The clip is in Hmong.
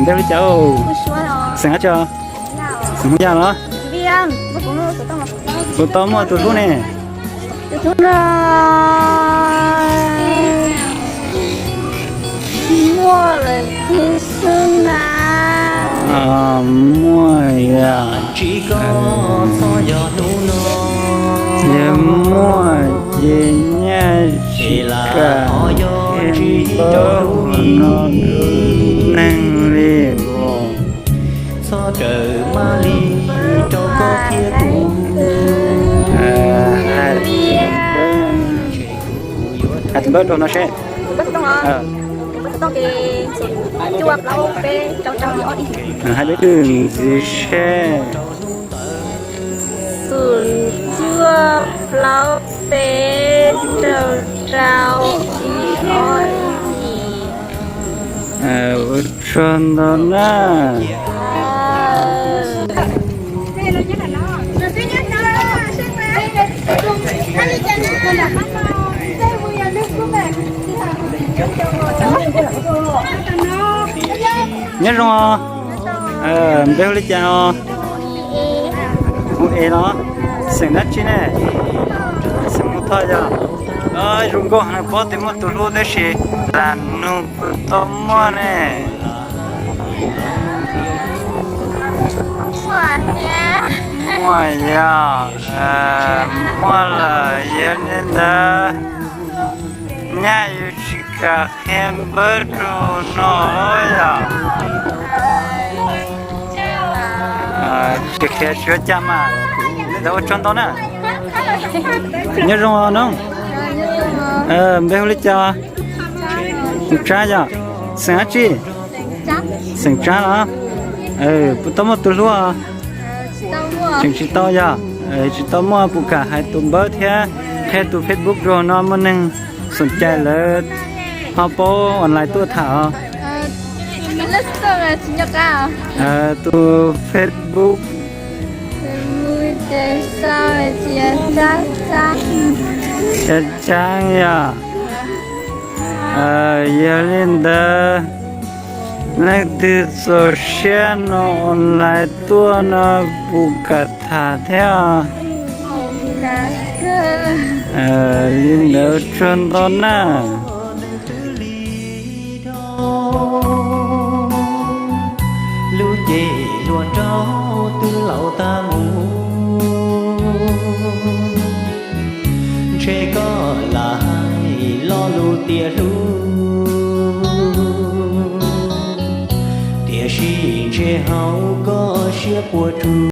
Npe hu li cas? Xeem dab tsi? Xeem Hmoob Yaj los? Kuv tau muaj tus hlub ne. Muaj lawm xwb na. Muaj yog, yog muaj ces nyaj tsis kam npawb no neeg li os. Hais tus npawb rau no seb. Hais peb twb ntxiv seb. Xoom cuaj plaub peb rau rau ib ob yim. Ua tsaug ntau na. Nyob zoo os. Npe hu li cas os? Hu Es los? Xeem dab tsi ne? Xeem Mus Thoj yog. Zoo nkauj heev, paub tias muaj tus hlub tab sis lam nug puas tau muaj ne. Muaj yog, muaj lawm yog li ntawd. Nyaj yuav tsis kam qhia npawb rau no yog. Tsis qhia tsis ua cas mas. Li ntawd ua tsaug ntau na. Nyob zoo os noog. Npe hu li cas? Tsab yog. Xeem dab tsi? Xeem Tsab los? Puas tau muaj tus hlub? Tseem tsis tau yog? Tsis tau muaj, puas kam hais tus npawb thiab qhia tus Facebook rau no, muaj neeg xoom cai lawv ho paub online tuaj tham os. Tus Facebook. Tsab Tsab yog. Yog li ntawd, leej twg txaus siab no online tuaj no puas kam tham thiab? Li ntawd tsaug ntau na. Lub cev hluas nraug twb laus tag mus, ntshe koj lam hais lo lus tias hlub, tiam sis ntshe hauv koj siab puas tsuaj.